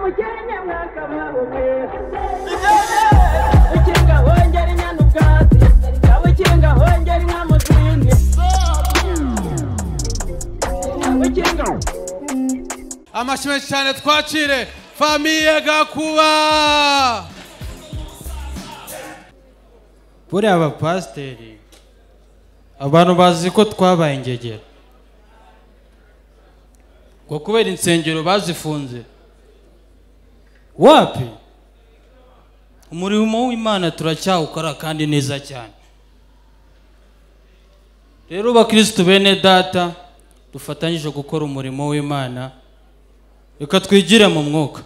Umukenye mwakababumwe Ukinga hongera inyana ubwatsi Ukinga hongera inka mu zindi Ukinga. Amashyi menshi cyane twakire Famille Gakuba. Buriya abapasiteri abantu bazi ko twabaye ingegera ngo kubera insengero bazifunze. Wapi, umurimo w'Imana turacyawukora kandi neza cyane. Rero bakristo bene data dufatanyije gukora umurimo w'Imana, reka twigire mu mwuka.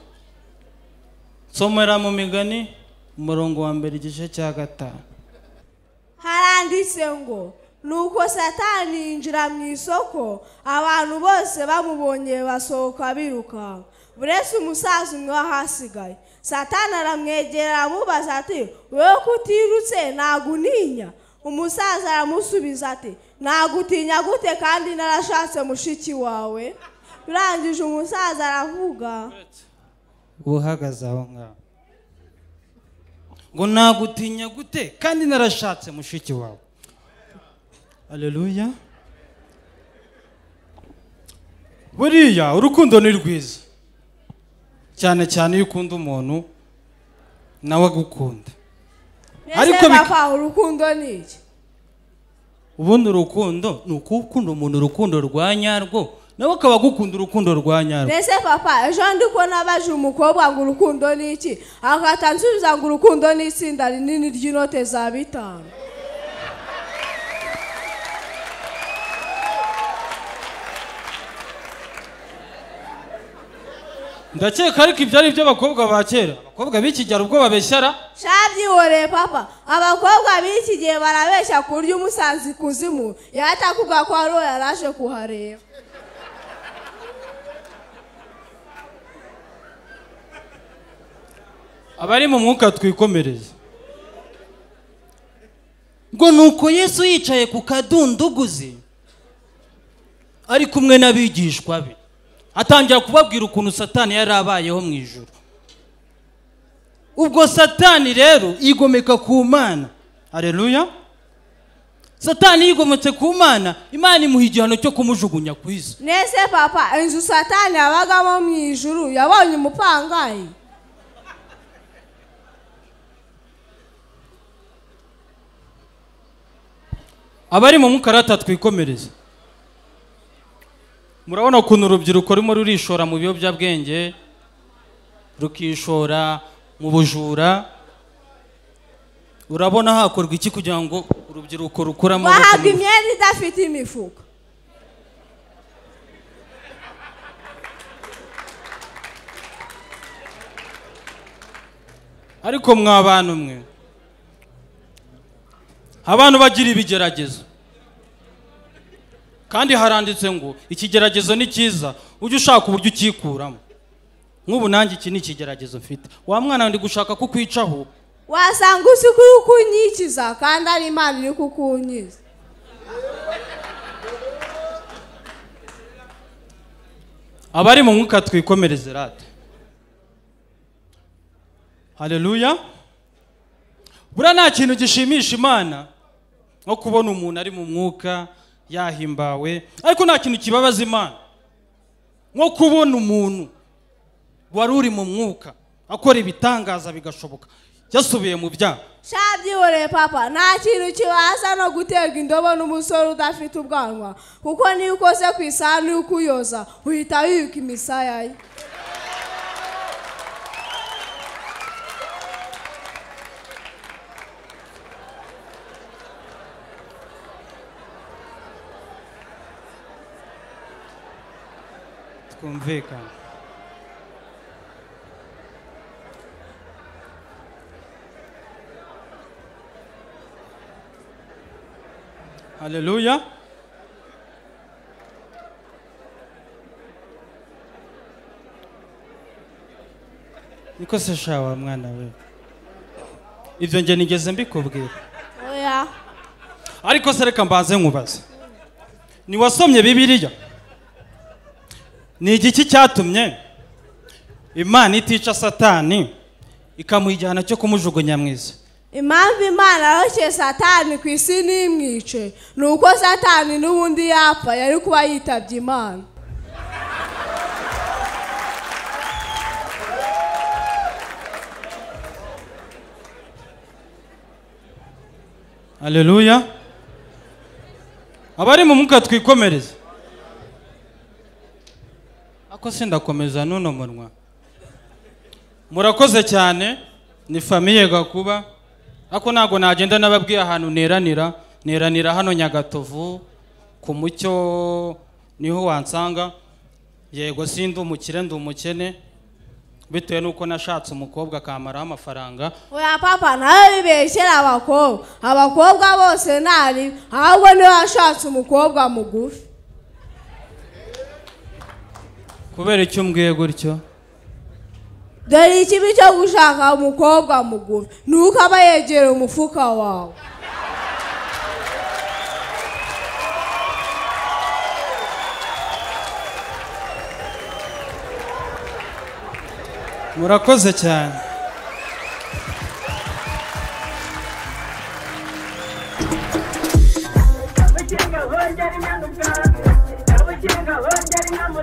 Nsomera mu Migani umurongo wa 1 igice cya 5. Haranditse ngo nuko Satani yinjira mu isoko, abantu bose bamubonye basohoka biruka, buretse umusaza umwe wahasigaye. Satani aramwegera aramubaza ati wowe kutirutse naguninya? Umusaza aramusubiza ati nagutinya gute kandi narashatse mushiki wawe? Birangije umusaza aravuga uhagaze aho ngaho ngo nagutinya gute kandi narashatse mushiki wawe. Haleluya. Buriya urukundo ni rwiza cyane cyane iyo ukunda umuntu nawe agukunda. Ariko papa urukundo ni iki? Ubundi urukundo ni ukukunda umuntu urukundo rwa nyarwo, nawe akaba agukunda urukundo rwa nyarwo. Mbese papa ejo ndi ko nabaje umukobwa ngo urukundo ni iki, akatansubiza ngo urukundo ni itsinda rinini ry'inote za 5. Ndakeka ariko ibyo ari iby'abakobwa ba kera. Abakobwa b'iki gihe ubwo babeshyara. Shabyihoreye papa, abakobwa b'iki gihe barabeshya ku buryo umusanzi kuzimu yatakuvuga ko ari uwo yaraje kuhareba. Abari mu mwuka twikomereze. Ngo nuko Yesu yicaye ku kadunduguzi ari kumwe n'abigishwa be, atangira kubabwira ukuntu Satani yari abayeho mu ijuru. Ubwo Satani rero yigomeka ku Mana. Haleluya. Satani yigometse ku Mana, Imana imuha igihano cyo kumujugunya ku isi. Nese papa, inzu Satani yabagamo mu ijuru yabonye umupangayi. Abari mu mwuka twikomereze. Murabona ukuntu urubyiruko rurimo rurishora mu biyobyabwenge, rukishora mu bujura. Urabona hakorwa iki kugira ngo urubyiruko rukure amaboko? Bahabwa imyenda idafite imifuka. Ariko mwa bantu mwe, abantu bagira ibigeragezo, kandi haranditse ngo ikigeragezo ni cyiza ujye ushaka uburyo ukikuramo. Nk'ubu nanjye iki ni ikigeragezo mfite. Wa mwana ndi gushaka kukwicaho, wasanga uzi ko uri kunyikiza kandi ari Imana iri kukunyiza. Abari mu mwuka twikomereze rata. Haleluya. Buriya nta kintu gishimisha Imana nko kubona umuntu ari mu mwuka yahimbawe, ariko nta kintu kibabaza Imana nko kubona umuntu wari uri mu mwuka akora ibitangaza bigashoboka yasubiye mu byaha. Shabyihoreye papa, nta kintu kibaza no guterwa indobo n'umusore udafite ubwanwa, kuko niyo ukoze ku isahani uri kuyoza uhita wiyuka imisaya ye. Twumvikana. Haleluya. Niko se shawa mwana we, ibyo nge nigeze mbikubwira? Oya. Ariko se reka mbanze nkubaze, ni wasomye Bibiliya? Ni igiki cyatumye Imana itica Satani ikamuha igihano cyo kumujugunya mu isi? Impamvu Imana yarokeye Satani ku isi ntimwice ni uko Satani n'ubundi yapfa yari kuba yitabye Imana. Haleluya. Abari mu mwuka twikomereze. Ako sindakomeza n'uno munwa. Murakoze cyane, ni famille Gakuba. Ako ntago nagenda nababwiye ahantu neranira, neranira hano Nyagatovu ku Mucyo niho wansanga. Yego sindi umukire, ndi umukene bitewe nuko nashatse umukobwa akamaraho amafaranga. Oya papa, nawe bibeshyera abakobwa. Abakobwa bose ntari, ahubwo niwe washatse umukobwa mugufi. Kubera icyo umbwiye gutyo? Dore ikibi cyo gushaka umukobwa mugufi ni uko aba yegereye umufuka wawe. Murakoze cyane. Abakinga bongera inka n'ubwatsi, abakinga bongera inka mu